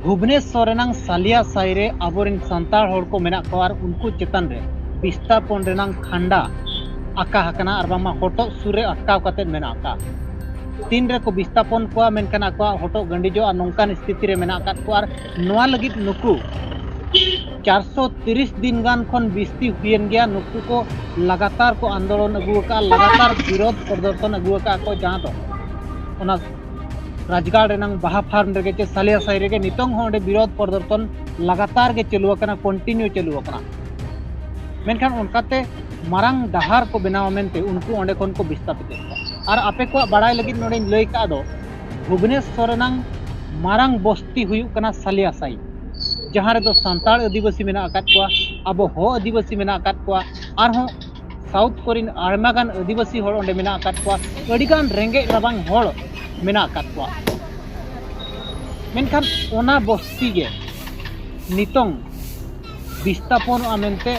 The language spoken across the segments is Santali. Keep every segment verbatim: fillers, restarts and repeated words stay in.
ᱵᱷᱩᱵᱽᱱᱮᱥᱚᱨ ᱨᱮᱱᱟᱝ ᱥᱟᱞᱤᱭᱟ ᱥᱟᱭ ᱨᱮ ᱟᱵᱚᱨᱮᱱ ᱥᱟᱱᱛᱟᱲ ᱦᱚᱲ ᱠᱚ ᱢᱮᱱᱟᱜ ᱠᱚᱣᱟ ᱟᱨ ᱩᱱᱠᱩ ᱪᱮᱛᱟᱱ ᱨᱮ ᱵᱤᱥᱛᱟᱯᱚᱱ ᱨᱮᱱᱟᱝ ᱠᱷᱟᱱᱰᱟ ᱟᱠᱟ ᱟᱠᱟᱱᱟ ᱟᱨ ᱵᱟᱝᱢᱟ ᱦᱚᱴᱚᱜ ᱥᱩᱨ ᱨᱮ ᱟᱴᱠᱟᱣ ᱠᱟᱛᱮᱫ ᱢᱮᱱᱟᱜ ᱟᱠᱟᱫ᱾ ᱛᱤᱱ ᱨᱮᱠᱚ ᱵᱤᱥᱛᱟᱯᱚᱱ ᱠᱚᱣᱟ, ᱢᱮᱱᱠᱷᱟᱱ ᱟᱠᱚᱣᱟᱜ ᱦᱚᱴᱚᱜ ᱜᱟᱹᱰᱤᱡᱚᱜᱼᱟ, ᱱᱚᱝᱠᱟᱱ ᱥᱛᱷᱤᱛᱤ ᱨᱮ ᱢᱮᱱᱟᱜ ᱟᱠᱟᱫ ᱠᱚᱣᱟ᱾ ᱟᱨ ᱱᱚᱣᱟ ᱞᱟᱹᱜᱤᱫ ᱱᱩᱠᱩ ᱪᱟᱨᱥᱚ ᱛᱤᱨᱤᱥ ᱫᱤᱱ ᱜᱟᱱ ᱠᱷᱚᱱ ᱵᱤᱥᱛᱤ ᱦᱩᱭᱮᱱ ᱜᱮᱭᱟ, ᱱᱩᱠᱩ ᱠᱚ ᱞᱟᱜᱟᱛᱟᱨ ᱠᱚ ᱟᱱᱫᱳᱞᱚᱱ ᱟᱹᱜᱩ ᱟᱠᱟᱫᱼᱟ, ᱞᱟᱜᱟᱛᱟᱨ ᱵᱤᱨᱳᱫᱷ ᱯᱨᱚᱫᱚᱨᱥᱚᱱ ᱟᱹᱜᱩ ᱟᱠᱟᱫᱼᱟ ᱠᱚ, ᱡᱟᱦᱟᱸ ᱫᱚ ᱚᱱᱟ ᱨᱟᱡᱽᱜᱟᱲ ᱨᱮᱱᱟᱝ ᱵᱟᱦᱟ ᱯᱷᱟᱨᱢ ᱨᱮᱜᱮ ᱪᱮ ᱥᱟᱞᱤᱭᱟ ᱥᱟᱭ ᱨᱮᱜᱮ ᱱᱤᱛᱚᱝ ᱦᱚᱸ ᱚᱸᱰᱮ ᱵᱤᱨᱳᱫᱷ ᱯᱨᱚᱫᱚᱨᱥᱚᱱ ᱞᱟᱜᱟᱛᱟᱨ ᱜᱮ ᱪᱟᱹᱞᱩ ᱟᱠᱟᱱᱟ, ᱠᱚᱱᱴᱤᱱᱤᱭᱩ ᱪᱟᱹᱞᱩ ᱟᱠᱟᱱᱟ᱾ ᱢᱮᱱᱠᱷᱟᱱ ᱚᱱᱠᱟᱛᱮ ᱢᱟᱨᱟᱝ ᱰᱟᱦᱟᱨ ᱠᱚ ᱵᱮᱱᱟᱣᱟ ᱢᱮᱱᱛᱮ ᱩᱱᱠᱩ ᱚᱸᱰᱮ ᱠᱷᱚᱱ ᱠᱚ ᱵᱤᱥᱛᱟᱯᱤᱛᱮᱫ ᱠᱚᱣᱟ᱾ ᱟᱨ ᱟᱯᱮ ᱠᱚᱣᱟᱜ ᱵᱟᱲᱟᱭ ᱞᱟᱹᱜᱤᱫ ᱱᱚᱰᱮᱧ ᱞᱟᱹᱭ ᱠᱟᱜ ᱫᱚ, ᱵᱷᱩᱵᱽᱱᱮᱥᱚᱨ ᱨᱮᱱᱟᱝ ᱢᱟᱨᱟᱝ ᱵᱚᱥᱛᱤ ᱦᱩᱭᱩᱜ ᱠᱟᱱᱟ ᱥᱟᱞᱤᱭᱟ ᱥᱟᱭ, ᱡᱟᱦᱟᱸ ᱨᱮᱫᱚ ᱥᱟᱱᱛᱟᱲ ᱟᱹᱫᱤᱵᱟᱹᱥᱤ ᱢᱮᱱᱟᱜ ᱟᱠᱟᱫ ᱠᱚᱣᱟ, ᱟᱵᱚ ᱦᱚᱸ ᱟᱹᱫᱤᱵᱟᱹᱥᱤ ᱢᱮᱱᱟᱜ ᱟᱠᱟᱫ ᱠᱚᱣᱟ, ᱟᱨᱦᱚᱸ ᱥᱟᱣᱩᱛᱷ ᱠᱚᱨᱮᱱ ᱟᱭᱢᱟ ᱜᱟᱱ ᱟᱹᱫᱤᱵᱟᱹᱥᱤ ᱦᱚᱲ ᱚᱸᱰᱮ ᱢᱮᱱᱟᱜ ᱟᱠᱟᱫ ᱠᱚᱣᱟ, ᱟᱹᱰᱤᱜᱟᱱ ᱨᱮᱸᱜᱮᱡ ᱨᱟᱵᱟᱝ ᱦᱚᱲ ᱢᱮᱱᱟᱜ ᱟᱠᱟᱫ ᱠᱚᱣᱟ᱾ ᱢᱮᱱᱠᱷᱟᱱ ᱚᱱᱟ ᱵᱚᱥᱛᱤ ᱜᱮ ᱱᱤᱛᱚᱝ ᱵᱤᱥᱛᱟᱯᱚᱱᱚᱜᱼᱟ ᱢᱮᱱᱛᱮ,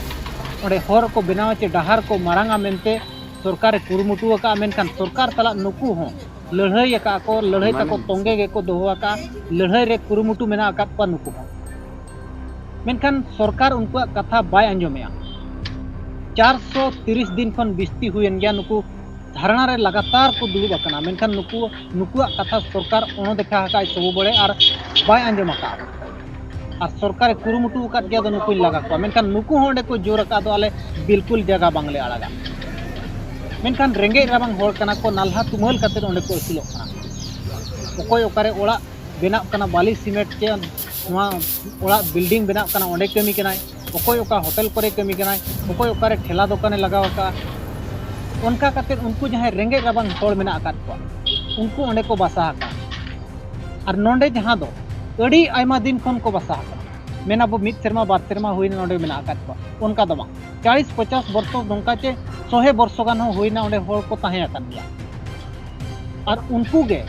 ᱚᱸᱰᱮ ᱦᱚᱨ ᱠᱚ ᱵᱮᱱᱟᱣᱟ ᱪᱮ ᱰᱟᱦᱟᱨ ᱠᱚ ᱢᱟᱨᱟᱝᱟ ᱢᱮᱱᱛᱮ ᱥᱚᱨᱠᱟᱨᱮ ᱠᱩᱨᱩᱢᱩᱴᱩ ᱟᱠᱟᱫᱼᱟ᱾ ᱢᱮᱱᱠᱷᱟᱱ ᱥᱚᱨᱠᱟᱨ ᱥᱟᱞᱟᱜ ᱱᱩᱠᱩ ᱦᱚᱸ ᱞᱟᱹᱲᱦᱟᱹᱭ ᱟᱠᱟᱫᱼᱟ ᱠᱚ, ᱞᱟᱹᱲᱦᱟᱹᱭ ᱛᱟᱠᱚ ᱛᱚᱸᱜᱮ ᱜᱮᱠᱚ ᱫᱚᱦᱚ ᱟᱠᱟᱫᱼᱟ, ᱞᱟᱹᱲᱦᱟᱹᱭ ᱨᱮ ᱠᱩᱨᱩᱢᱩᱴᱩ ᱢᱮᱱᱟᱜ ᱟᱠᱟᱫ ᱠᱚᱣᱟ ᱱᱩᱠᱩ ᱦᱚᱸ᱾ ᱢᱮᱱᱠᱷᱟᱱ ᱥᱚᱨᱠᱟᱨ ᱩᱱᱠᱩᱣᱟᱜ ᱠᱟᱛᱷᱟ ᱵᱟᱭ ᱟᱸᱡᱚᱢᱮᱜᱼᱟ᱾ ᱪᱟᱨᱥᱚ ᱛᱤᱨᱤᱥ ᱫᱤᱱ ᱠᱷᱚᱱ ᱵᱤᱥᱛᱤ ᱦᱩᱭᱮᱱ ᱜᱮᱭᱟ ᱱᱩᱠᱩ ᱫᱷᱟᱨᱱᱟ ᱨᱮ ᱞᱟᱜᱟᱛᱟᱨ ᱠᱚ ᱫᱩᱲᱩᱵ ᱟᱠᱟᱱᱟ, ᱢᱮᱱᱠᱷᱟᱱ ᱱᱩᱠᱩ, ᱱᱩᱠᱩᱣᱟᱜ ᱠᱟᱛᱷᱟ ᱥᱚᱨᱠᱟᱨ ᱚᱱᱚᱫᱮᱠᱷᱟ ᱟᱠᱟᱫ ᱥᱚᱵᱚ ᱵᱚᱲᱮ ᱟᱨ ᱵᱟᱭ ᱟᱸᱡᱚᱢ ᱟᱠᱟᱫ᱾ ᱟᱨ ᱥᱚᱨᱠᱟᱨᱮ ᱠᱩᱨᱩᱢᱩᱴᱩ ᱟᱠᱟᱫ ᱜᱮᱭᱟ, ᱫᱚ ᱱᱩᱠᱩᱧ ᱞᱟᱜᱟ ᱠᱚᱣᱟ, ᱢᱮᱱᱠᱷᱟᱱ ᱱᱩᱠᱩ ᱦᱚᱸ ᱚᱸᱰᱮ ᱠᱚ ᱡᱳᱨ ᱟᱠᱟᱫ ᱫᱚ, ᱟᱞᱮ ᱵᱤᱞᱠᱩᱞ ᱡᱟᱭᱜᱟ ᱵᱟᱝᱞᱮ ᱟᱲᱟᱜᱟ᱾ ᱢᱮᱱᱠᱷᱟᱱ ᱨᱮᱸᱜᱮᱡ ᱨᱟᱵᱟᱝ ᱦᱚᱲ ᱠᱟᱱᱟ ᱠᱚ, ᱱᱟᱞᱦᱟ ᱛᱩᱢᱟᱹᱞ ᱠᱟᱛᱮᱫ ᱚᱸᱰᱮ ᱠᱚ ᱟᱹᱥᱩᱞᱚᱜ ᱠᱟᱱᱟ᱾ ᱚᱠᱚᱭ ᱚᱠᱟᱨᱮ ᱚᱲᱟᱜ ᱵᱮᱱᱟᱜ ᱠᱟᱱᱟ, ᱵᱟᱞᱤ ᱥᱤᱢᱮᱱᱴ ᱪᱮ ᱱᱚᱣᱟ ᱚᱲᱟᱜ ᱵᱤᱞᱰᱤᱝ ᱵᱮᱱᱟᱜ ᱠᱟᱱᱟ, ᱚᱸᱰᱮ ᱠᱟᱹᱢᱤ ᱠᱟᱱᱟᱭ᱾ ᱚᱠᱚᱭ ᱚᱠᱟ ᱦᱳᱴᱮᱞ ᱠᱚᱨᱮ ᱠᱟᱹᱢᱤ ᱠᱟᱱᱟᱭ, ᱚᱠᱚᱭ ᱚᱠᱟᱨᱮ ᱴᱷᱮᱞᱟ ᱫᱚᱠᱟᱱᱮ ᱞᱟᱜᱟᱣ ᱟᱠᱟᱫᱼᱟ᱾ ᱚᱱᱠᱟ ᱠᱟᱛᱮᱫ ᱩᱱᱠᱩ ᱡᱟᱦᱟᱸᱭ ᱨᱮᱸᱜᱮᱡ ᱨᱟᱵᱟᱝ ᱦᱚᱲ ᱢᱮᱱᱟᱜ ᱟᱠᱟᱫ ᱠᱚᱣᱟ, ᱩᱱᱠᱩ ᱚᱸᱰᱮ ᱠᱚ ᱵᱟᱥᱟ ᱟᱠᱟᱫᱼᱟ᱾ ᱟᱨ ᱱᱚᱰᱮ ᱡᱟᱦᱟᱸ ᱫᱚ ᱟᱹᱰᱤ ᱟᱭᱢᱟ ᱫᱤᱱ ᱠᱷᱚᱱ ᱠᱚ ᱵᱟᱥᱟ ᱟᱠᱟᱱᱟ, ᱢᱮᱱ ᱟᱵᱚ ᱢᱤᱫ ᱥᱮᱨᱢᱟ ᱵᱟᱨ ᱥᱮᱨᱢᱟ ᱦᱩᱭᱱᱟ ᱱᱚᱰᱮ ᱢᱮᱱᱟᱜ ᱟᱠᱟᱫ ᱠᱚᱣᱟ, ᱚᱱᱠᱟ ᱫᱚ ᱵᱟᱝ᱾ ᱪᱟᱞᱤᱥ ᱯᱚᱪᱟᱥ ᱵᱚᱨᱥᱚ ᱱᱚᱝᱠᱟ ᱪᱮ ᱥᱚᱦᱮ ᱵᱚᱨᱥᱚ ᱜᱟᱱ ᱦᱚᱸ ᱦᱩᱭᱱᱟ ᱚᱸᱰᱮ ᱦᱚᱲ ᱠᱚ ᱛᱟᱦᱮᱸ ᱟᱠᱟᱱ ᱜᱮᱭᱟ᱾ ᱟᱨ ᱩᱱᱠᱩ ᱜᱮ,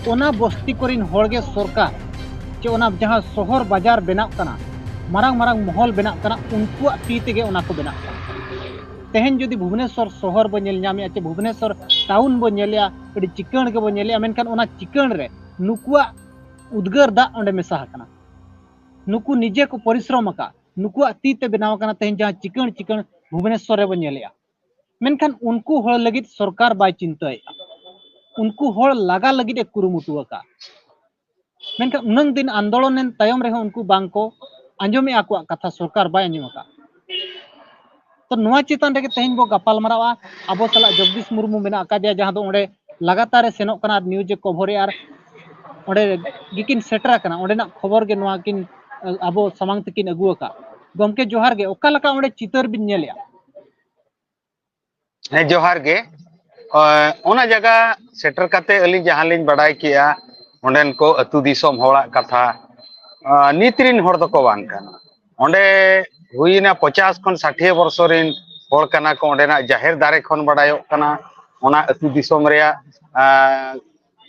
ᱚᱱᱟ ᱵᱚᱥᱛᱤ ᱠᱚᱨᱮᱱ ᱦᱚᱲ ᱜᱮ ᱥᱚᱨᱠᱟᱨ ᱪᱮ ᱚᱱᱟ ᱡᱟᱦᱟᱸ ᱥᱚᱦᱚᱨ ᱵᱟᱡᱟᱨ ᱵᱮᱱᱟᱜ ᱠᱟᱱᱟ, ᱢᱟᱨᱟᱝ ᱢᱟᱨᱟᱝ ᱢᱚᱦᱚᱞ ᱵᱮᱱᱟᱜ ᱠᱟᱱᱟ, ᱩᱱᱠᱩᱣᱟᱜ ᱛᱤ ᱛᱮᱜᱮ ᱚᱱᱟ ᱠᱚ ᱵᱮᱱᱟᱜ ᱠᱟᱱᱟ᱾ ᱛᱮᱦᱮᱧ ᱡᱩᱫᱤ ᱵᱷᱩᱵᱽᱱᱮᱥᱚᱨ ᱥᱚᱦᱚᱨ ᱵᱚ ᱧᱮᱞ ᱧᱟᱢᱮᱜᱼᱟ ᱪᱮ ᱵᱷᱩᱵᱽᱱᱮᱥᱚᱨ ᱴᱟᱣᱩᱱ ᱵᱚ ᱧᱮᱞᱮᱜᱼᱟ, ᱟᱹᱰᱤ ᱪᱤᱠᱟᱹᱬ ᱜᱮᱵᱚ ᱧᱮᱞᱮᱜᱼᱟ, ᱢᱮᱱᱠᱷᱟᱱ ᱚᱱᱟ ᱪᱤᱠᱟᱹᱬ ᱨᱮ ᱱᱩᱠᱩᱣᱟᱜ ᱩᱫᱽᱜᱟᱹᱨ ᱫᱟᱜ ᱚᱸᱰᱮ ᱢᱮᱥᱟ ᱟᱠᱟᱱᱟ᱾ ᱱᱩᱠᱩ ᱱᱤᱡᱮ ᱠᱚ ᱯᱚᱨᱤᱥᱨᱚᱢ ᱟᱠᱟᱫ, ᱱᱩᱠᱩᱣᱟᱜ ᱛᱤ ᱛᱮ ᱵᱮᱱᱟᱣ ᱟᱠᱟᱱᱟ ᱛᱮᱦᱮᱧ ᱡᱟᱦᱟᱸ ᱪᱤᱠᱟᱹᱬ ᱪᱤᱠᱟᱹᱬ ᱵᱷᱩᱵᱽᱱᱮᱥᱚᱨ ᱨᱮᱵᱚᱱ ᱧᱮᱞᱮᱜᱼᱟ᱾ ᱢᱮᱱᱠᱷᱟᱱ ᱩᱱᱠᱩ ᱦᱚᱲ ᱞᱟᱹᱜᱤᱫ ᱥᱚᱨᱠᱟᱨ ᱵᱟᱭ ᱪᱤᱱᱛᱟᱹᱭᱮᱫᱼᱟ᱾ ᱩᱱᱠᱩ ᱦᱚᱲ ᱞᱟᱜᱟ ᱞᱟᱹᱜᱤᱫ ᱮ ᱠᱩᱨᱩᱢᱩᱴᱩ ᱟᱠᱟᱫ᱾ ᱢᱮᱱᱠᱷᱟᱱ ᱩᱱᱟᱹᱝ ᱫᱤᱱ ᱟᱱᱫᱳᱞᱚᱱ ᱮᱱ ᱛᱟᱭᱚᱢ ᱨᱮᱦᱚᱸ ᱩᱱᱠᱩ ᱵᱟᱝ ᱠᱚ ᱟᱸᱡᱚᱢᱮᱫᱼᱟ, ᱟᱠᱚᱣᱟᱜ ᱠᱟᱛᱷᱟ ᱥᱚᱨᱠᱟᱨ ᱵᱟᱭ ᱟᱸᱡᱚᱢ ᱟᱠᱟᱫ᱾ ᱛᱚ ᱱᱚᱣᱟ ᱪᱮᱛᱟᱱ ᱨᱮᱜᱮ ᱛᱮᱦᱮᱧ ᱵᱚ ᱜᱟᱯᱟᱞ ᱢᱟᱨᱟᱣᱟ᱾ ᱟᱵᱚ ᱥᱟᱞᱟᱜ ᱡᱚᱜᱽᱫᱤᱥ ᱢᱩᱨᱢᱩ ᱢᱮᱱᱟᱜ ᱟᱠᱟᱫᱮᱭᱟ, ᱡᱟᱦᱟᱸ ᱫᱚ ᱚᱸᱰᱮ ᱞᱟᱜᱟᱛᱟᱨ ᱮ ᱥᱮᱱᱚᱜ ᱠᱟᱱᱟ ᱟᱨ ᱱᱤᱭᱩᱡᱽ ᱮ ᱠᱚᱵᱷᱚᱨᱮᱜᱼᱟ ᱟᱨ ᱚᱸᱰᱮ ᱜᱮᱠᱤᱱ ᱥᱮᱴᱮᱨ ᱟᱠᱟᱱᱟ᱾ ᱚᱸᱰᱮᱱᱟᱜ ᱠᱷᱚᱵᱚᱨ ᱜᱮ ᱱᱚᱣᱟ ᱠᱤᱱ, ᱟᱵᱚ ᱥᱟᱢᱟᱝ ᱛᱮᱠᱤᱱ ᱟᱹᱜᱩ ᱟᱠᱟᱫ᱾ ᱜᱚᱢᱠᱮ ᱡᱚᱦᱟᱨ ᱜᱮ, ᱚᱠᱟ ᱞᱮᱠᱟ ᱚᱸᱰᱮ ᱪᱤᱛᱟᱹᱨ ᱵᱤᱱ ᱧᱮᱞᱮᱜᱼᱟ? ᱦᱮᱸ, ᱡᱚᱦᱟᱨ ᱜᱮ᱾ ᱚᱱᱟ ᱡᱟᱭᱜᱟ ᱥᱮᱴᱮᱨ ᱠᱟᱛᱮ ᱟᱹᱞᱤᱧ ᱡᱟᱦᱟᱸ ᱞᱤᱧ ᱵᱟᱰᱟᱭ ᱠᱮᱜᱼᱟ, ᱚᱸᱰᱮᱱ ᱠᱚ ᱟᱹᱛᱩ ᱫᱤᱥᱚᱢ ᱦᱚᱲᱟᱜ ᱠᱟᱛᱷᱟ, ᱱᱤᱛ ᱨᱤᱱ ᱦᱚᱲ ᱫᱚᱠᱚ ᱵᱟᱝ ᱠᱟᱱᱟ᱾ ᱚᱸᱰᱮ ᱦᱩᱭᱱᱟ ᱯᱚᱪᱟᱥ ᱠᱷᱚᱱ ᱥᱟᱴᱷᱤᱭᱟᱹ ᱵᱚᱨᱥᱚ ᱨᱤᱱ ᱦᱚᱲ ᱠᱟᱱᱟ ᱠᱚ᱾ ᱚᱸᱰᱮᱱᱟᱜ ᱡᱟᱦᱮᱨ ᱫᱟᱨᱮ ᱠᱷᱚᱱ ᱵᱟᱰᱟᱭᱚᱜ ᱠᱟᱱᱟ, ᱚᱱᱟ ᱟᱹᱛᱩ ᱫᱤᱥᱚᱢ ᱨᱮᱭᱟᱜ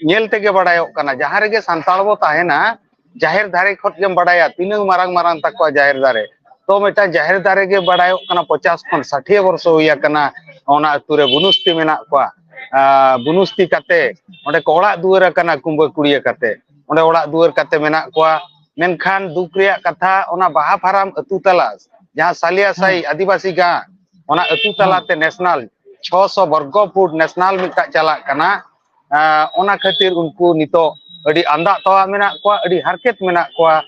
ᱧᱮᱞ ᱛᱮᱜᱮ ᱵᱟᱰᱟᱭᱚᱜ ᱠᱟᱱᱟ᱾ ᱡᱟᱦᱟᱸ ᱨᱮᱜᱮ ᱥᱟᱱᱛᱟᱲ ᱵᱚ ᱛᱟᱦᱮᱱᱟ, ᱡᱟᱦᱮᱨ ᱫᱟᱨᱮ ᱠᱷᱚᱱ ᱜᱮᱢ ᱵᱟᱰᱟᱭᱟ ᱛᱤᱱᱟᱹᱜ ᱢᱟᱨᱟᱝ ᱢᱟᱨᱟᱝ ᱛᱟᱠᱚᱣᱟ ᱡᱟᱦᱮᱨ ᱫᱟᱨᱮ᱾ ᱛᱚ ᱢᱤᱫᱴᱟᱝ ᱡᱟᱦᱮᱨ ᱫᱟᱨᱮ ᱜᱮ ᱵᱟᱰᱟᱭᱚᱜ ᱠᱟᱱᱟ, ᱯᱚᱪᱟᱥ ᱠᱷᱚᱱ ᱥᱟᱴᱷᱤᱭᱟᱹ ᱵᱚᱨᱥᱚ ᱦᱩᱭ ᱟᱠᱟᱱᱟ, ᱚᱱᱟ ᱟᱹᱛᱩ ᱨᱮ ᱵᱩᱱᱩᱥᱛᱤ ᱢᱮᱱᱟᱜ ᱠᱚᱣᱟ᱾ ᱵᱩᱱᱩᱥᱛᱤ ᱠᱟᱛᱮ ᱚᱸᱰᱮ ᱠᱚ ᱚᱲᱟᱜ ᱫᱩᱣᱟᱹᱨ ᱟᱠᱟᱱᱟ, ᱠᱩᱢᱵᱟᱹ ᱠᱩᱲᱤᱭᱟᱹ ᱠᱟᱛᱮ ᱚᱸᱰᱮ ᱚᱲᱟᱜ ᱫᱩᱣᱟᱹᱨ ᱠᱟᱛᱮ ᱢᱮᱱᱟᱜ ᱠᱚᱣᱟ᱾ ᱢᱮᱱᱠᱷᱟᱱ ᱫᱩᱠ ᱨᱮᱭᱟᱜ ᱠᱟᱛᱷᱟ, ᱚᱱᱟ ᱵᱟᱦᱟ ᱯᱷᱟᱨᱟᱢ ᱟᱹᱛᱩ ᱛᱟᱞᱟ, ᱡᱟᱦᱟᱸ ᱥᱟᱞᱤᱭᱟ ᱥᱟᱹᱭ ᱟᱹᱫᱤᱵᱟᱹᱥᱤ ᱜᱟᱲ, ᱚᱱᱟ ᱟᱹᱛᱩ ᱛᱟᱞᱟᱛᱮ ᱱᱮᱥᱱᱟᱞ ᱪᱷᱚᱥᱚ ᱵᱚᱨᱜᱚ ᱯᱷᱩᱴ ᱱᱮᱥᱱᱟᱞ ᱢᱤᱫᱴᱟᱝ ᱪᱟᱞᱟᱜ ᱠᱟᱱᱟ᱾ ᱚᱱᱟ ᱠᱷᱟᱹᱛᱤᱨ ᱩᱱᱠᱩ ᱱᱤᱛᱚᱜ ᱟᱹᱰᱤ ᱟᱸᱫᱟᱜ ᱛᱟᱣᱟ ᱢᱮᱱᱟᱜ ᱠᱚᱣᱟ, ᱟᱹᱰᱤ ᱦᱟᱨᱠᱮᱛ ᱢᱮᱱᱟᱜ ᱠᱚᱣᱟ᱾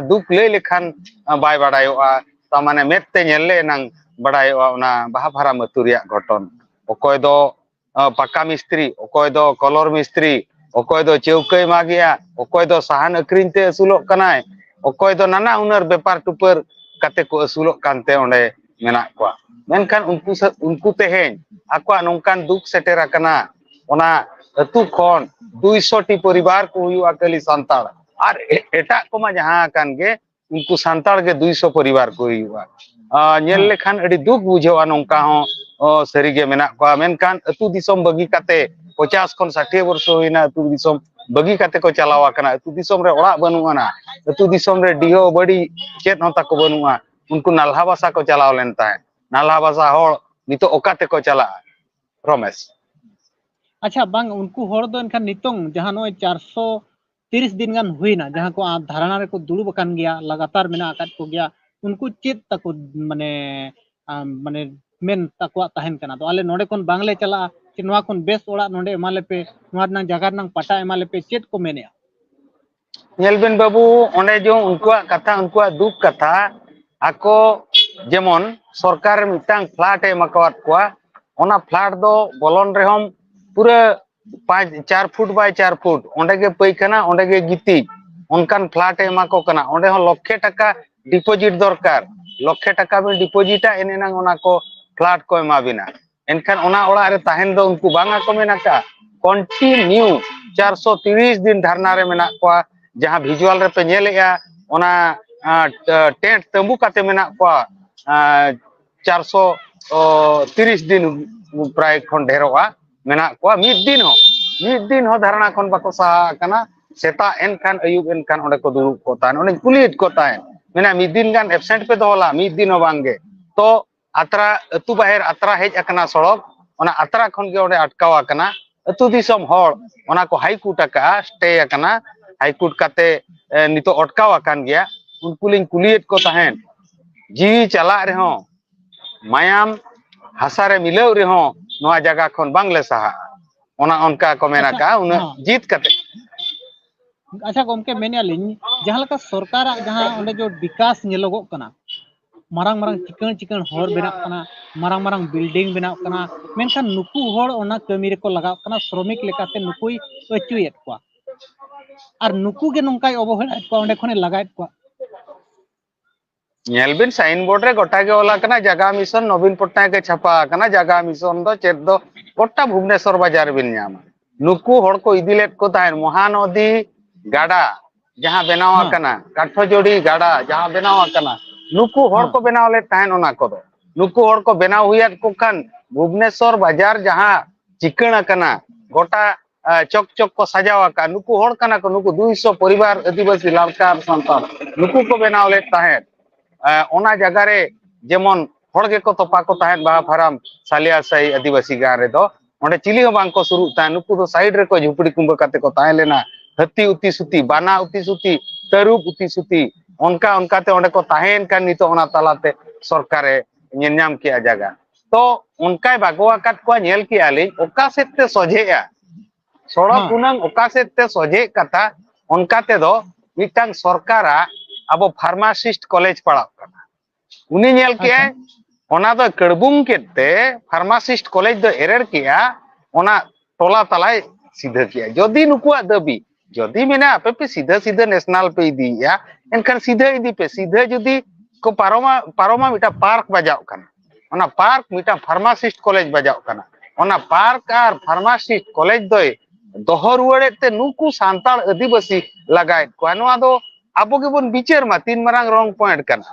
ᱫᱩᱠ ᱞᱟᱹᱭ ᱞᱮᱠᱷᱟᱱ ᱵᱟᱭ ᱵᱟᱰᱟᱭᱚᱜᱼᱟ, ᱛᱟ ᱢᱟᱱᱮ ᱢᱮᱫ ᱛᱮ ᱧᱮᱞ ᱞᱮ ᱮᱱᱟᱝ ᱵᱟᱰᱟᱭᱚᱜᱼᱟ ᱚᱱᱟ ᱵᱟᱦᱟ ᱯᱷᱟᱨᱟᱢ ᱟᱹᱛᱩ ᱨᱮᱭᱟᱜ ᱜᱷᱚᱴᱚᱱ᱾ ᱚᱠᱚᱭ ᱫᱚ ᱯᱟᱠᱟ ᱢᱤᱥᱛᱨᱤ, ᱚᱠᱚᱭ ᱫᱚ ᱠᱚᱞᱚᱨ ᱢᱤᱥᱛᱨᱤ, ᱚᱠᱚᱭ ᱫᱚ ᱪᱟᱹᱣᱠᱟᱹᱭ ᱢᱟᱜᱮᱜᱼᱟ, ᱚᱠᱚᱭ ᱫᱚ ᱥᱟᱦᱟᱱ ᱟᱹᱠᱷᱨᱤᱧ ᱛᱮ ᱟᱹᱥᱩᱞᱚᱜ ᱠᱟᱱᱟᱭ, ᱚᱠᱚᱭ ᱫᱚ ᱱᱟᱱᱟ ᱦᱩᱱᱟᱹᱨ ᱵᱮᱯᱟᱨ ᱴᱩᱯᱟᱹᱨ ᱠᱟᱛᱮ ᱠᱚ ᱟᱹᱥᱩᱞᱚᱜ ᱠᱟᱱᱛᱮ ᱚᱸᱰᱮ ᱢᱮᱱᱟᱜ ᱠᱚᱣᱟ᱾ ᱢᱮᱱᱠᱷᱟᱱ ᱩᱱᱠᱩ ᱥᱟ-, ᱩᱱᱠᱩ ᱛᱮᱦᱮᱧ ᱟᱠᱚᱣᱟᱜ ᱱᱚᱝᱠᱟᱱ ᱫᱩᱠ ᱥᱮᱴᱮᱨ ᱟᱠᱟᱱᱟ, ᱚᱱᱟ ᱟᱹᱛᱩ ᱠᱷᱚᱱ ᱫᱩᱭᱥᱚ ᱴᱤ ᱯᱚᱨᱤᱵᱟᱨ ᱠᱚ ᱦᱩᱭᱩᱜᱼᱟ ᱠᱷᱟᱹᱞᱤ ᱥᱟᱱᱛᱟᱲ, ᱟᱨ ᱮ-, ᱮᱴᱟᱜ ᱠᱚᱢᱟ ᱡᱟᱦᱟᱸ ᱟᱠᱟᱱ ᱜᱮ, ᱩᱱᱠᱩ ᱥᱟᱱᱛᱟᱲ ᱜᱮ ᱫᱩᱭᱥᱚ ᱯᱚᱨᱤᱵᱟᱨ ᱠᱚ ᱦᱩᱭᱩᱜᱼᱟ᱾ ᱧᱮᱞ ᱞᱮᱠᱷᱟᱱ ᱟᱹᱰᱤ ᱫᱩᱠ ᱵᱩᱡᱷᱟᱹᱜᱼᱟ, ᱱᱚᱝᱠᱟ ᱦᱚᱸ ᱥᱟᱹᱨᱤᱜᱮ ᱢᱮᱱᱟᱜ ᱠᱚᱣᱟ᱾ ᱢᱮᱱᱠᱷᱟᱱ ᱟᱹᱛᱩ ᱫᱤᱥᱚᱢ ᱵᱟᱹᱜᱤ ᱠᱟᱛᱮ, ᱯᱚᱪᱟᱥ ᱠᱷᱚᱱ ᱥᱟᱴᱷᱤᱭᱟᱹ ᱵᱚᱨᱥᱚ ᱦᱩᱭᱱᱟ, ᱟᱹᱛᱩ ᱫᱤᱥᱚᱢ ᱵᱟᱹᱜᱤ ᱠᱟᱛᱮ ᱠᱚ ᱪᱟᱞᱟᱣ ᱟᱠᱟᱱᱟ᱾ ᱟᱹᱛᱩ ᱫᱤᱥᱚᱢ ᱨᱮ ᱚᱲᱟᱜ ᱵᱟᱹᱱᱩᱜ ᱟᱱᱟ, ᱟᱹᱛᱩ ᱫᱤᱥᱚᱢ ᱨᱮ ᱰᱤᱦᱟᱹ ᱵᱟᱹᱲᱤ ᱪᱮᱫ ᱦᱚᱸ ᱛᱟᱠᱚ ᱵᱟᱹᱱᱩᱜᱼᱟ᱾ ᱩᱱᱠᱩ ᱱᱟᱞᱦᱟ ᱵᱟᱥᱟ ᱠᱚ ᱪᱟᱞᱟᱣ ᱞᱮᱱ ᱛᱟᱦᱮᱸᱫ᱾ ᱱᱟᱞᱦᱟ ᱵᱟᱥᱟ ᱦᱚᱲ ᱱᱤᱛᱚᱜ ᱚᱠᱟ ᱛᱮᱠᱚ ᱪᱟᱞᱟᱜᱼᱟ, ᱨᱚᱢᱮᱥ? ᱟᱪᱪᱷᱟ, ᱵᱟᱝ, ᱩᱱᱠᱩ ᱦᱚᱲ ᱫᱚ ᱮᱱᱠᱷᱟᱱ ᱱᱤᱛᱚᱝ ᱡᱟᱦᱟᱸ ᱱᱚᱜᱼᱚᱭ ᱪᱟᱨᱥᱚ ᱛᱤᱨᱤᱥ ᱫᱤᱱ ᱜᱟᱱ ᱦᱩᱭᱱᱟ, ᱡᱟᱦᱟᱸ ᱠᱚ ᱟᱨ ᱫᱷᱟᱨᱱᱟ ᱨᱮᱠᱚ ᱫᱩᱲᱩᱵ ᱟᱠᱟᱱ ᱜᱮᱭᱟ, ᱞᱟᱜᱟᱛᱟᱨ ᱢᱮᱱᱟᱜ ᱟᱠᱟᱫ ᱠᱚᱜᱮᱭᱟ, ᱩᱱᱠᱩ ᱪᱮᱫ ᱛᱟᱠᱚ ᱢᱟᱱᱮ, ᱟᱢ, ᱢᱟᱱᱮ ᱢᱮᱱ ᱛᱟᱠᱚᱣᱟᱜ ᱛᱟᱦᱮᱱ ᱠᱟᱱᱟ? ᱛᱚ ᱟᱞᱮ ᱱᱚᱰᱮ ᱠᱷᱚᱱ ᱵᱟᱝᱞᱮ ᱪᱟᱞᱟᱜᱼᱟ, ᱪᱮ ᱱᱚᱣᱟ ᱠᱷᱚᱱ ᱵᱮᱥ ᱚᱲᱟᱜ ᱱᱚᱰᱮ ᱮᱢᱟ ᱞᱮᱯᱮ, ᱱᱚᱣᱟ ᱨᱮᱱᱟᱜ ᱡᱟᱭᱜᱟ ᱨᱮᱱᱟᱜ ᱯᱟᱴᱟ ᱮᱢᱟ ᱞᱮᱯᱮ, ᱪᱮᱫ ᱠᱚ ᱢᱮᱱᱮᱜᱼᱟ? ᱧᱮᱞ ᱵᱮᱱ ᱵᱟᱹᱵᱩ, ᱚᱸᱰᱮ ᱡᱮ ᱩᱱᱠᱩᱣᱟᱜ ᱠᱟᱛᱷᱟ, ᱩᱱᱠᱩᱣᱟᱜ ᱫᱩᱠ ᱠᱟᱛᱷᱟ, ᱟᱠᱚ ᱡᱮᱢᱚᱱ ᱥᱚᱨᱠᱟᱨ ᱨᱮ ᱢᱤᱫᱴᱟᱝ ᱯᱷᱞᱟᱴ ᱮ ᱮᱢ ᱟᱠᱟᱣᱟᱫ ᱠᱚᱣᱟ, ᱚᱱᱟ ᱯᱷᱞᱟᱴ ᱫᱚ ᱵᱚᱞᱚᱱ ᱨᱮᱦᱚᱸ ᱯᱩᱨᱟᱹ ᱯᱟᱸᱪ, ᱪᱟᱨ ᱯᱷᱩᱴ ᱵᱟᱭ ᱪᱟᱨ ᱯᱷᱩᱴ, ᱚᱸᱰᱮ ᱜᱮ ᱯᱟᱹᱭᱠᱷᱟᱱᱟ, ᱚᱸᱰᱮ ᱜᱮ ᱜᱤᱛᱤᱡ, ᱚᱱᱠᱟᱱ ᱯᱷᱞᱟᱴ ᱮ ᱮᱢᱟ ᱠᱚ ᱠᱟᱱᱟ᱾ ᱚᱸᱰᱮ ᱦᱚᱸ ᱞᱚᱠᱷᱮ ᱴᱟᱠᱟ ᱰᱤᱯᱚᱡᱤᱴ ᱫᱚᱨᱠᱟᱨ, ᱞᱚᱠᱷᱮ ᱴᱟᱠᱟ ᱵᱤᱱ ᱰᱤᱯᱚᱡᱤᱴᱟ, ᱮᱱ ᱮᱱᱟᱝ ᱚᱱᱟ ᱠᱚ ᱯᱷᱞᱟᱴ ᱠᱚ ᱮᱢᱟ ᱵᱤᱱᱟ᱾ ᱮᱱᱠᱷᱟᱱ ᱚᱱᱟ ᱚᱲᱟᱜ ᱨᱮ ᱛᱟᱦᱮᱱ ᱫᱚ ᱩᱱᱠᱩ ᱵᱟᱝ ᱟᱠᱚ ᱢᱮᱱ ᱟᱠᱟᱫᱼᱟ᱾ ᱠᱚᱱᱴᱤᱱᱤᱭᱩ ᱪᱟᱨᱥᱚ ᱛᱤᱨᱤᱥ ᱫᱤᱱ ᱫᱷᱟᱨᱱᱟ ᱨᱮ ᱢᱮᱱᱟᱜ ᱠᱚᱣᱟ᱾ ᱡᱟᱦᱟᱸ ᱵᱷᱤᱡᱩᱣᱟᱞ ᱨᱮᱯᱮ ᱧᱮᱞᱮᱜᱼᱟ, ᱚᱱᱟ ᱟᱸ, ᱴᱮ-, ᱴᱮᱱᱴ ᱛᱟᱹᱢᱵᱩ ᱠᱟᱛᱮ ᱢᱮᱱᱟᱜ ᱠᱚᱣᱟ᱾ ᱟᱸ, ᱪᱟᱨᱥᱚ ᱛᱤᱨᱤᱥ ᱫᱤᱱ ᱯᱨᱟᱭ ᱠᱷᱚᱱ ᱰᱷᱮᱨᱚᱜᱼᱟ ᱢᱮᱱᱟᱜ ᱠᱚᱣᱟ᱾ ᱢᱤᱫ ᱫᱤᱱ ᱦᱚᱸ, ᱢᱤᱫ ᱫᱤᱱ ᱦᱚᱸ ᱫᱷᱟᱨᱱᱟ ᱠᱷᱚᱱ ᱵᱟᱠᱚ ᱥᱟᱦᱟ ᱟᱠᱟᱱᱟ᱾ ᱥᱮᱛᱟᱜ ᱮᱱᱠᱷᱟᱱ ᱟᱹᱭᱩᱵ ᱮᱱᱠᱷᱟᱱ ᱚᱸᱰᱮ ᱠᱚ ᱫᱩᱲᱩᱵ ᱠᱚᱜ ᱛᱟᱦᱮᱸᱫ᱾ ᱚᱸᱰᱮᱧ ᱠᱩᱞᱤᱭᱮᱫ ᱠᱚ ᱛᱟᱦᱮᱸᱫ, ᱢᱮᱱᱟ, "ᱢᱤᱫ ᱫᱤᱱ ᱜᱟᱱ ᱮᱵᱥᱮᱱᱴ ᱯᱮ ᱫᱚᱦᱚ ᱞᱟ?" ᱢᱤᱫ ᱫᱤᱱ ᱦᱚᱸ ᱵᱟᱝᱜᱮ᱾ ᱛᱚ ᱟᱛᱨᱟ, ᱟᱹᱛᱩ ᱵᱟᱦᱮᱨ ᱟᱛᱨᱟ ᱦᱮᱡ ᱟᱠᱟᱱᱟ ᱥᱚᱲᱚᱠ, ᱚᱱᱟ ᱟᱛᱨᱟ ᱠᱷᱚᱱ ᱜᱮ ᱚᱸᱰᱮ ᱟᱴᱠᱟᱣ ᱟᱠᱟᱱᱟ᱾ ᱟᱹᱛᱩ ᱫᱤᱥᱚᱢ ᱦᱚᱲ ᱚᱱᱟ ᱠᱚ ᱦᱟᱭ ᱠᱳᱨᱴ ᱟᱠᱟᱜᱼᱟ, ᱥᱴᱮ ᱟᱠᱟᱱᱟ, ᱦᱟᱭ ᱠᱳᱨᱴ ᱠᱟᱛᱮ, ᱮ, ᱱᱤᱛᱚᱜ ᱚᱴᱠᱟᱣ ᱟᱠᱟᱱ ᱜᱮᱭᱟ᱾ ᱩᱱᱠᱩ ᱞᱤᱧ ᱠᱩᱞᱤᱭᱮᱫ ᱠᱚ ᱛᱟᱦᱮᱸᱫ, ᱡᱤᱣᱤ ᱪᱟᱞᱟᱜ ᱨᱮᱦᱚᱸ, ᱢᱟᱭᱟᱢ ᱦᱟᱥᱟ ᱨᱮ ᱢᱤᱞᱟᱹᱣ ᱨᱮᱦᱚᱸ ᱱᱚᱣᱟ ᱡᱟᱭᱜᱟ ᱠᱷᱚᱱ ᱵᱟᱝᱞᱮ ᱥᱟᱦᱟᱜᱼᱟ᱾ ᱚᱱᱟ ᱚᱱᱠᱟ ᱠᱚ ᱢᱮᱱ ᱟᱪᱪᱷᱟ, ᱟᱠᱟᱫᱼᱟ, ᱩᱱᱟᱹᱜ ᱦᱮᱸ᱾ ᱡᱤᱫ ᱠᱟᱛᱮ᱾ ᱟᱪᱪᱷᱟ ᱜᱚᱢᱠᱮ, ᱢᱮᱱᱮᱫᱼᱟ ᱞᱤᱧ, ᱡᱟᱦᱟᱸ ᱞᱮᱠᱟ ᱥᱚᱨᱠᱟᱨᱟᱜ ᱡᱟᱦᱟᱸ ᱚᱸᱰᱮ ᱡᱚ ᱵᱤᱠᱟᱥ ᱧᱮᱞᱚᱜᱚᱜ ᱠᱟᱱᱟ, ᱢᱟᱨᱟᱝ ᱢᱟᱨᱟᱝ ᱪᱤᱠᱟᱹᱬ ᱪᱤᱠᱟᱹᱬ ᱦᱚᱨ ᱵᱮᱱᱟᱜ ᱠᱟᱱᱟ, ᱢᱟᱨᱟᱝ ᱢᱟᱨᱟᱝ ᱵᱤᱞᱰᱤᱝ ᱵᱮᱱᱟᱜ ᱠᱟᱱᱟ, ᱢᱮᱱᱠᱷᱟᱱ ᱱᱩᱠᱩ ᱦᱚᱲ ᱚᱱᱟ ᱠᱟᱹᱢᱤ ᱨᱮᱠᱚ ᱞᱟᱜᱟᱣ ᱠᱟᱱᱟ, ᱥᱨᱚᱢᱤᱠ ᱞᱮᱠᱟᱛᱮ ᱱᱩᱠᱩᱭ ᱟᱹᱪᱩᱭᱮᱫ ᱠᱚᱣᱟ, ᱟᱨ ᱱᱩᱠᱩ ᱜᱮ ᱱᱚᱝᱠᱟᱭ ᱚᱵᱚᱦᱮᱲᱟᱭᱮᱫ ᱠᱚᱣᱟ, ᱚᱸᱰᱮ ᱠᱷᱚᱱᱮ ᱞᱟᱜᱟᱭᱮᱫ ᱠᱚᱣᱟ᱾ ᱧᱮᱞ ᱵᱤᱱ, ᱥᱟᱭᱤᱱ ᱵᱳᱨᱰ ᱨᱮ ᱜᱚᱴᱟ ᱜᱮ ᱚᱞ ᱟᱠᱟᱱᱟ, ᱡᱟᱜᱟ ᱢᱤᱥᱚᱱ ᱱᱚᱵᱤᱱ ᱯᱚᱴᱱᱟᱭᱮᱠ ᱮ ᱪᱷᱟᱯᱟ ᱟᱠᱟᱱᱟ᱾ ᱡᱟᱜᱟ ᱢᱤᱥᱚᱱ ᱫᱚ ᱪᱮᱫ ᱫᱚ ᱜᱚᱴᱟ ᱵᱷᱩᱵᱽᱱᱮᱥᱚᱨ ᱵᱟᱡᱟᱨ ᱨᱮᱵᱤᱱ ᱧᱟᱢᱟ᱾ ᱱᱩᱠᱩ ᱦᱚᱲ ᱠᱚ ᱤᱫᱤ ᱞᱮᱫ ᱠᱚ ᱛᱟᱦᱮᱸᱫ ᱢᱚᱦᱟᱱᱚᱫᱤ ᱜᱟᱰᱟ, ᱡᱟᱦᱟᱸ ᱵᱮᱱᱟᱣ ᱦᱮᱸ᱾ ᱟᱠᱟᱱᱟ, ᱠᱟᱴᱷᱚᱡᱚᱲᱤ ᱜᱟᱰᱟ, ᱡᱟᱦᱟᱸ ᱵᱮᱱᱟᱣ ᱟᱠᱟᱱᱟ, ᱱᱩᱠᱩ ᱦᱚᱲ ᱦᱮᱸ᱾ ᱠᱚ ᱵᱮᱱᱟᱣ ᱞᱮᱫ ᱛᱟᱦᱮᱸᱫ ᱚᱱᱟ ᱠᱚᱫᱚ᱾ ᱱᱩᱠᱩ ᱦᱚᱲ ᱠᱚ ᱵᱮᱱᱟᱣ ᱦᱩᱭᱟᱫ ᱠᱚ ᱠᱷᱟᱱ ᱵᱷᱩᱵᱽᱱᱮᱥᱚᱨ ᱵᱟᱡᱟᱨ ᱡᱟᱦᱟᱸ ᱪᱤᱠᱟᱹᱬ ᱟᱠᱟᱱᱟ, ᱜᱚᱴᱟ, ᱟ, ᱪᱚᱠ ᱪᱚᱠ ᱠᱚ ᱥᱟᱡᱟᱣ ᱟᱠᱟᱫ, ᱱᱩᱠᱩ ᱦᱚᱲ ᱠᱟᱱᱟ ᱠᱚ, ᱱᱩᱠᱩ ᱫᱩᱭᱥᱚ ᱯᱚᱨᱤᱵᱟᱨ ᱟᱹᱫᱤᱵᱟᱹᱥᱤ ᱞᱟᱲᱠᱟᱨ ᱥᱟᱱᱛᱟᱲ, ᱱᱩᱠᱩ ᱠᱚ ᱵᱮᱱᱟᱣ ᱞᱮᱫ ᱛᱟᱦᱮᱸᱫ᱾ ᱟ, ᱚᱱᱟ ᱡᱟᱭᱜᱟ ᱨᱮ ᱡᱮᱢᱚᱱ ᱦᱚᱲ ᱜᱮᱠᱚ ᱛᱚᱯᱟ ᱠᱚ ᱛᱟᱦᱮᱸᱫ, ᱵᱟᱦᱟ ᱯᱷᱟᱨᱟᱢ, ᱥᱟᱞᱤᱭᱟ ᱥᱟᱦᱤ ᱟᱹᱫᱤᱵᱟᱹᱥᱤ ᱜᱟᱲ ᱨᱮᱫᱚ, ᱚᱸᱰᱮ ᱪᱤᱞᱤ ᱦᱚᱸ ᱵᱟᱝ ᱠᱚ ᱥᱩᱨᱩᱜ ᱛᱟᱦᱮᱸᱫ᱾ ᱱᱩᱠᱩ ᱫᱚ ᱥᱟᱭᱤᱰ ᱨᱮᱠᱚ ᱡᱷᱩᱯᱲᱤ ᱠᱩᱢᱵᱟᱹ ᱠᱟᱛᱮ ᱠᱚ ᱛᱟᱦᱮᱸ ᱞᱮᱱᱟ᱾ ᱦᱟᱹᱛᱤ ᱩᱛᱤ ᱥᱩᱛᱤ, ᱵᱟᱱᱟ ᱩᱛᱤ ᱥᱩᱛᱤ, ᱛᱟᱹᱨᱩᱵ ᱩᱛᱤ ᱥᱩᱛᱤ, ᱚᱱᱠᱟ ᱚᱱᱠᱟᱛᱮ ᱚᱸᱰᱮ ᱠᱚ ᱛᱟᱦᱮᱸᱭᱮᱱ ᱠᱷᱟᱱ ᱱᱤᱛᱚᱜ ᱚᱱᱟ ᱛᱟᱞᱟᱛᱮ ᱥᱚᱨᱠᱟᱨᱮ ᱧᱮᱞ ᱧᱟᱢ ᱠᱮᱜᱼᱟ ᱡᱟᱭᱜᱟ᱾ ᱛᱚ ᱚᱱᱠᱟᱭ ᱵᱟᱜᱚ ᱟᱠᱟᱫ ᱠᱚᱣᱟ, ᱧᱮᱞ ᱠᱮᱜᱼᱟ ᱞᱤᱧ ᱚᱠᱟ ᱥᱮᱫ ᱛᱮ ᱥᱚᱡᱷᱮᱜᱼᱟ, ᱥᱚᱲᱚᱠ ᱦᱮᱸ᱾ ᱦᱩᱱᱟᱹᱝ ᱚᱠᱟ ᱥᱮᱫ ᱛᱮ ᱥᱚᱡᱷᱮᱜ ᱠᱟᱛᱷᱟ, ᱚᱱᱠᱟ ᱛᱮᱫᱚ ᱢᱤᱫᱴᱟᱝ ᱥᱚᱨᱠᱟᱨᱟᱜ ᱟᱵᱚ ᱯᱷᱟᱨᱢᱟᱥᱤᱥᱴ ᱠᱚᱞᱮᱡᱽ ᱯᱟᱲᱟᱜ ᱠᱟᱱᱟ᱾ ᱩᱱᱤ ᱧᱮᱞ ᱠᱮᱜᱼᱟᱭ, ᱟᱪᱪᱷᱟ᱾ ᱚᱱᱟ ᱫᱚ ᱠᱟᱹᱲᱵᱩᱝ ᱠᱮᱫ ᱛᱮ ᱯᱷᱟᱨᱢᱟᱥᱤᱥᱴ ᱠᱚᱞᱮᱡᱽ ᱫᱚ ᱮᱨᱮᱲ ᱠᱮᱜᱼᱟ, ᱚᱱᱟ ᱴᱚᱞᱟ ᱛᱟᱞᱟᱭ ᱥᱤᱫᱷᱟᱹ ᱠᱮᱜᱼᱟ᱾ ᱡᱩᱫᱤ ᱱᱩᱠᱩᱣᱟᱜ ᱫᱟᱹᱵᱤ, ᱡᱩᱫᱤ ᱢᱮᱱᱟ ᱟᱯᱮ ᱯᱮ ᱥᱤᱫᱷᱟᱹ ᱥᱤᱫᱷᱟᱹ ᱱᱮᱥᱱᱟᱞ ᱯᱮ ᱤᱫᱤᱭᱮᱜᱼᱟ, ᱮᱱᱠᱷᱟᱱ ᱥᱤᱫᱷᱟᱹ ᱤᱫᱤ ᱯᱮ᱾ ᱥᱤᱫᱷᱟᱹ ᱡᱩᱫᱤ ᱠᱚ ᱯᱟᱨᱚᱢᱟ, ᱯᱟᱨᱚᱢᱟ ᱢᱤᱫᱴᱟᱝ ᱯᱟᱨᱠ ᱵᱟᱡᱟᱣ ᱠᱟᱱᱟ, ᱚᱱᱟ ᱯᱟᱨᱠ ᱢᱤᱫᱴᱟᱝ ᱯᱷᱟᱨᱢᱟᱥᱤᱥᱴ ᱠᱚᱞᱮᱡᱽ ᱵᱟᱡᱟᱣ ᱠᱟᱱᱟ, ᱚᱱᱟ ᱯᱟᱨᱠ ᱟᱨ ᱯᱷᱟᱨᱢᱟᱥᱤᱥᱴ ᱠᱚᱞᱮᱡᱽ ᱫᱚᱭ ᱫᱚᱦᱚ ᱨᱩᱣᱟᱹᱲᱮᱫ ᱛᱮ ᱱᱩᱠᱩ ᱥᱟᱱᱛᱟᱲ ᱟᱹᱫᱤᱵᱟᱹᱥᱤ ᱞᱟᱜᱟᱭᱮᱫ ᱠᱚᱣᱟ᱾ ᱱᱚᱣᱟ ᱫᱚ ᱟᱵᱚ ᱜᱮᱵᱚᱱ ᱵᱤᱪᱟᱹᱨ ᱢᱟ, ᱛᱤᱱ ᱢᱟᱨᱟᱝ ᱨᱚᱝ ᱯᱚᱭᱮᱱᱴ ᱠᱟᱱᱟ᱾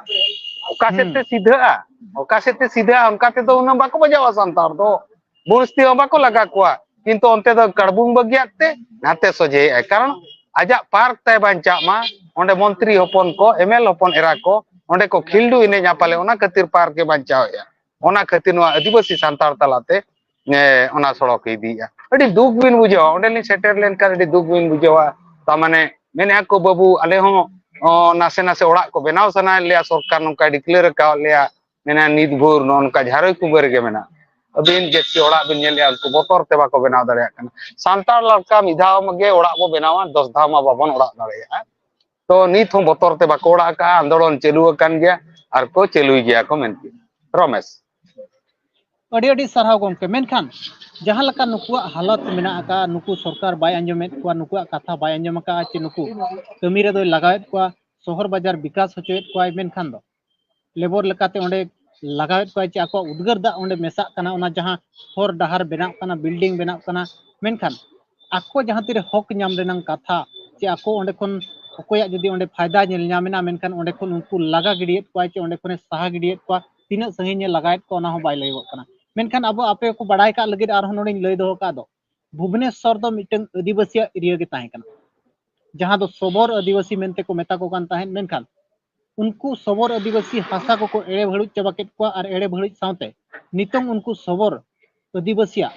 ᱚᱠᱟ ᱥᱮᱫ ᱛᱮ ᱦᱩᱸ᱾ ᱥᱤᱫᱷᱟᱹᱜᱼᱟ, ᱚᱠᱟ ᱥᱮᱫ ᱛᱮ ᱥᱤᱫᱷᱟᱹᱜᱼᱟ, ᱚᱱᱠᱟ ᱛᱮᱫᱚ ᱩᱱᱟᱹᱜ ᱵᱟᱠᱚ ᱵᱟᱡᱟᱣᱟ ᱥᱟᱱᱛᱟᱲ ᱫᱚ᱾ ᱵᱩᱨᱥᱛᱤ ᱦᱚᱸ ᱵᱟᱠᱚ ᱞᱟᱜᱟ ᱠᱚᱣᱟ, ᱠᱤᱱᱛᱩ ᱚᱱᱛᱮ ᱫᱚ ᱠᱟᱲᱵᱩᱝ ᱵᱟᱹᱜᱤᱭᱟᱜ ᱛᱮ ᱱᱟᱛᱮ ᱥᱚᱡᱷᱮᱭᱮᱜᱼᱟᱭ᱾ ᱠᱟᱨᱚᱱ ᱟᱡᱟᱜ ᱯᱟᱨᱠ ᱛᱟᱭ ᱵᱟᱧᱪᱟᱜ ᱢᱟ, ᱚᱸᱰᱮ ᱢᱚᱱᱛᱨᱤ ᱦᱚᱯᱚᱱ ᱠᱚ, ᱮᱢᱮᱞ ᱦᱚᱯᱚᱱ ᱮᱨᱟ ᱠᱚ ᱚᱸᱰᱮ ᱠᱚ ᱠᱷᱤᱞᱰᱩ ᱮᱱᱮᱡᱼᱟ ᱯᱟᱞᱮ, ᱚᱱᱟ ᱠᱷᱟᱹᱛᱤᱨ ᱯᱟᱨᱠ ᱮ ᱵᱟᱧᱪᱟᱣᱮᱜᱼᱟ᱾ ᱚᱱᱟ ᱠᱷᱟᱹᱛᱤᱨ ᱱᱚᱣᱟ ᱟᱹᱫᱤᱵᱟᱹᱥᱤ ᱥᱟᱱᱛᱟᱲ ᱛᱟᱞᱟᱛᱮ, ᱮ, ᱚᱱᱟ ᱥᱚᱲᱚᱠ ᱮ ᱤᱫᱤᱭᱮᱜᱼᱟ᱾ ᱟᱹᱰᱤ ᱫᱩᱠ ᱵᱤᱱ ᱵᱩᱡᱷᱟᱹᱣᱟ, ᱚᱸᱰᱮ ᱞᱤᱧ ᱥᱮᱴᱮᱨ ᱞᱮᱱᱠᱷᱟᱱ ᱟᱹᱰᱤ ᱫᱩᱠ ᱵᱤᱱ ᱵᱩᱡᱷᱟᱹᱣᱟ᱾ ᱛᱟᱨ ᱢᱟᱱᱮ ᱢᱮᱱᱮᱜᱼᱟ ᱠᱚ, "ᱵᱟᱹᱵᱩ, ᱟᱞᱮ ᱦᱚᱸ, ᱚ, ᱱᱟᱥᱮ ᱱᱟᱥᱮ ᱚᱲᱟᱜ ᱠᱚ ᱵᱮᱱᱟᱣ ᱥᱟᱱᱟᱭᱮᱫ ᱞᱮᱭᱟ, ᱥᱚᱨᱠᱟᱨ ᱱᱚᱝᱠᱟᱭ ᱰᱤᱠᱞᱮᱭᱟᱨ ᱟᱠᱟᱣᱟᱫ ᱞᱮᱭᱟ, ᱢᱮᱱᱟ ᱱᱤᱛ ᱵᱷᱳᱨ ᱱᱚᱜᱼᱚ ᱱᱚᱝᱠᱟ ᱡᱷᱟᱨᱚᱭ ᱠᱩᱵᱟᱹ ᱨᱮᱜᱮ ᱢᱮᱱᱟᱜᱼᱟ᱾ ᱟᱹᱵᱤᱱ ᱡᱟᱹᱥᱛᱤ ᱚᱲᱟᱜ ᱵᱤᱱ ᱧᱮᱞᱮᱜᱼᱟ, ᱩᱱᱠᱩ ᱵᱚᱛᱚᱨ ᱛᱮ ᱵᱟᱠᱚ ᱵᱮᱱᱟᱣ ᱫᱟᱲᱮᱭᱟᱜ ᱠᱟᱱᱟ᱾ ᱥᱟᱱᱛᱟᱲ ᱞᱮᱠᱟ ᱢᱤᱫ ᱫᱷᱟᱣ ᱜᱮ ᱚᱲᱟᱜ ᱵᱚ ᱵᱮᱱᱟᱣᱟ, ᱫᱚᱥ ᱫᱷᱟᱣ ᱢᱟ ᱵᱟᱵᱚᱱ ᱚᱲᱟᱜ ᱫᱟᱲᱮᱭᱟᱜᱼᱟ᱾ ᱛᱚ ᱱᱤᱛ ᱦᱚᱸ ᱵᱚᱛᱚᱨ ᱛᱮ ᱵᱟᱠᱚ ᱚᱲᱟᱜ ᱟᱠᱟᱜᱼᱟ, ᱟᱱᱫᱳᱞᱚᱱ ᱪᱟᱹᱞᱩ ᱟᱠᱟᱱ ᱜᱮᱭᱟ ᱟᱨ ᱠᱚ ᱪᱟᱹᱞᱩᱭ ᱜᱮᱭᱟ ᱠᱚ ᱢᱮᱱᱛᱮ᱾" ᱨᱚᱢᱮᱥ᱾ ᱟᱹᱰᱤ ᱟᱹᱰᱤ ᱥᱟᱨᱦᱟᱣ ᱜᱚᱢᱠᱮ᱾ ᱢᱮᱱᱠᱷᱟᱱ ᱡᱟᱦᱟᱸ ᱞᱮᱠᱟ ᱱᱩᱠᱩᱣᱟᱜ ᱦᱟᱞᱚᱛ ᱢᱮᱱᱟᱜ ᱟᱠᱟᱫ, ᱱᱩᱠᱩ ᱥᱚᱨᱠᱟᱨ ᱵᱟᱭ ᱟᱸᱡᱚᱢᱮᱫ ᱠᱚᱣᱟ, ᱱᱩᱠᱩᱣᱟᱜ ᱠᱟᱛᱷᱟ ᱵᱟᱭ ᱟᱸᱡᱚᱢ ᱟᱠᱟᱫᱼᱟ, ᱪᱮ ᱱᱩᱠᱩ ᱠᱟᱹᱢᱤ ᱨᱮᱫᱚᱭ ᱞᱟᱜᱟᱣᱮᱫ ᱠᱚᱣᱟ, ᱥᱚᱦᱚᱨ ᱵᱟᱡᱟᱨ ᱵᱤᱠᱟᱥ ᱦᱚᱪᱚᱭᱮᱫ ᱠᱚᱣᱟᱭ, ᱢᱮᱱᱠᱷᱟᱱ ᱫᱚ ᱞᱮᱵᱚᱨ ᱞᱮᱠᱟᱛᱮ ᱚᱸᱰᱮ ᱞᱟᱜᱟᱣᱮᱫ ᱠᱚᱣᱟᱭ, ᱪᱮ ᱟᱠᱚᱣᱟᱜ ᱩᱫᱽᱜᱟᱹᱨ ᱫᱟᱜ ᱚᱸᱰᱮ ᱢᱮᱥᱟᱜ ᱠᱟᱱᱟ, ᱚᱱᱟ ᱡᱟᱦᱟᱸ ᱦᱚᱨ ᱰᱟᱦᱟᱨ ᱵᱮᱱᱟᱜ ᱠᱟᱱᱟ, ᱵᱤᱞᱰᱤᱝ ᱵᱮᱱᱟᱜ ᱠᱟᱱᱟ, ᱢᱮᱱᱠᱷᱟᱱ ᱟᱠᱚ ᱡᱟᱦᱟᱸ ᱛᱤᱨᱮ ᱦᱚᱠ ᱧᱟᱢ ᱨᱮᱱᱟᱝ ᱠᱟᱛᱷᱟ, ᱪᱮ ᱟᱠᱚ ᱚᱸᱰᱮ ᱠᱷᱚᱱ ᱚᱠᱚᱭᱟᱜ ᱡᱩᱫᱤ ᱚᱸᱰᱮ ᱯᱷᱟᱭᱫᱟ ᱧᱮᱞ ᱧᱟᱢ ᱮᱱᱟ, ᱢᱮᱱᱠᱷᱟᱱ ᱚᱸᱰᱮ ᱠᱷᱚᱱ ᱩᱱᱠᱩ ᱞᱟᱜᱟ ᱜᱤᱰᱤᱭᱮᱫ ᱠᱚᱣᱟᱭ, ᱪᱮ ᱚᱸᱰᱮ ᱠᱷᱚᱱᱮ ᱥᱟᱦᱟ ᱜᱤᱰᱤᱭᱮᱫ ᱠᱚᱣᱟ, ᱛᱤᱱᱟᱹᱜ ᱥᱟᱺᱜᱤᱧ ᱮ ᱞᱟᱜᱟᱭᱮᱫ ᱠᱚᱣᱟ, ᱚᱱᱟ ᱦᱚᱸ ᱵᱟᱭ ᱞᱟᱹᱭᱚᱜᱚᱜ ᱠᱟᱱᱟ᱾ ᱢᱮᱱᱠᱷᱟᱱ ᱟᱵᱚ ᱟᱯᱮ ᱠᱚ ᱵᱟᱲᱟᱭ ᱠᱟᱜ ᱞᱟᱹᱜᱤᱫ ᱟᱨᱦᱚᱸ ᱱᱚᱰᱮᱧ ᱞᱟᱹᱭ ᱫᱚᱦᱚ ᱠᱟᱜ ᱫᱚ, ᱵᱷᱩᱵᱽᱱᱮᱥᱥᱚᱨ ᱫᱚ ᱢᱤᱫᱴᱟᱝ ᱟᱹᱫᱤᱵᱟᱹᱥᱤᱭᱟᱜ ᱮᱨᱤᱭᱟ ᱜᱮ ᱛᱟᱦᱮᱸ ᱠᱟᱱᱟ, ᱡᱟᱦᱟᱸ ᱫᱚ ᱥᱚᱵᱚᱨ ᱟᱹᱫᱤᱵᱟᱹᱥᱤ ᱢᱮᱱᱛᱮ ᱠᱚ ᱢᱮᱛᱟ ᱠᱚ ᱠᱟᱱ ᱛᱟᱦᱮᱸᱫ᱾ ᱢᱮᱱᱠᱷᱟᱱ ᱩᱱᱠᱩ ᱥᱚᱵᱚᱨ ᱟᱹᱫᱤᱵᱟᱹᱥᱤ ᱦᱟᱥᱟ ᱠᱚᱠᱚ ᱮᱲᱮ ᱵᱷᱟᱹᱲᱩᱡ ᱪᱟᱵᱟ ᱠᱮᱫ ᱠᱚᱣᱟ, ᱟᱨ ᱮᱲᱮ ᱵᱷᱟᱹᱲᱩᱡ ᱥᱟᱶᱛᱮ ᱱᱤᱛᱚᱝ ᱩᱱᱠᱩ ᱥᱚᱵᱚᱨ ᱟᱹᱫᱤᱵᱟᱹᱥᱤᱭᱟᱜ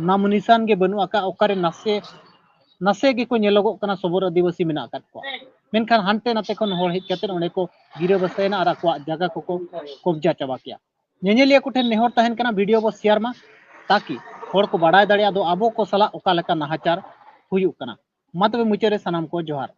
ᱱᱟᱢ ᱱᱤᱥᱟᱱ ᱜᱮ ᱵᱟᱹᱱᱩᱜ ᱟᱠᱟᱫ᱾ ᱚᱠᱟᱨᱮ ᱱᱟᱥᱮ ᱱᱟᱥᱮ ᱜᱮᱠᱚ ᱧᱮᱞᱚᱜᱚᱜ ᱠᱟᱱᱟ ᱥᱚᱵᱚᱨ ᱟᱹᱫᱤᱵᱟᱹᱥᱤ ᱢᱮᱱᱟᱜ ᱟᱠᱟᱫ ᱠᱚᱣᱟ, ᱢᱮᱱᱠᱷᱟᱱ ᱦᱟᱱᱛᱮ ᱱᱟᱛᱮ ᱠᱷᱚᱱ ᱦᱚᱲ ᱦᱮᱡ ᱠᱟᱛᱮ ᱚᱸᱰᱮ ᱠᱚ ᱜᱤᱨᱟᱹ ᱵᱟᱥᱟᱭᱮᱱᱟ ᱟᱨ ᱟᱠᱚᱣᱟᱜ ᱡᱟᱭᱜᱟ ᱠᱚᱠᱚ ᱠᱚᱵᱡᱟ ᱪᱟᱵᱟ ᱠᱮᱜᱼᱟ᱾ ᱧᱮᱧᱮᱞᱤᱭᱟᱹ ᱠᱚᱴᱷᱮᱱ ᱱᱮᱦᱚᱨ ᱛᱟᱦᱮᱱ ᱠᱟᱱᱟ, ᱵᱷᱤᱰᱤᱭᱳ ᱵᱚ ᱥᱮᱭᱟᱨ ᱢᱟ, ᱛᱟᱠᱤ ᱦᱚᱲ ᱠᱚ ᱵᱟᱰᱟᱭ ᱫᱟᱲᱮᱭᱟᱜᱼᱟ ᱫᱚ ᱟᱵᱚ ᱠᱚ ᱥᱟᱞᱟᱜ ᱚᱠᱟ ᱞᱮᱠᱟ ᱱᱟᱦᱟᱪᱟᱨ ᱦᱩᱭᱩᱜ ᱠᱟᱱᱟ᱾ ᱢᱟ ᱛᱚᱵᱮ ᱢᱩᱪᱟᱹᱫ ᱨᱮ ᱥᱟᱱᱟᱢ ᱠᱚ ᱡᱚᱦᱟᱨ᱾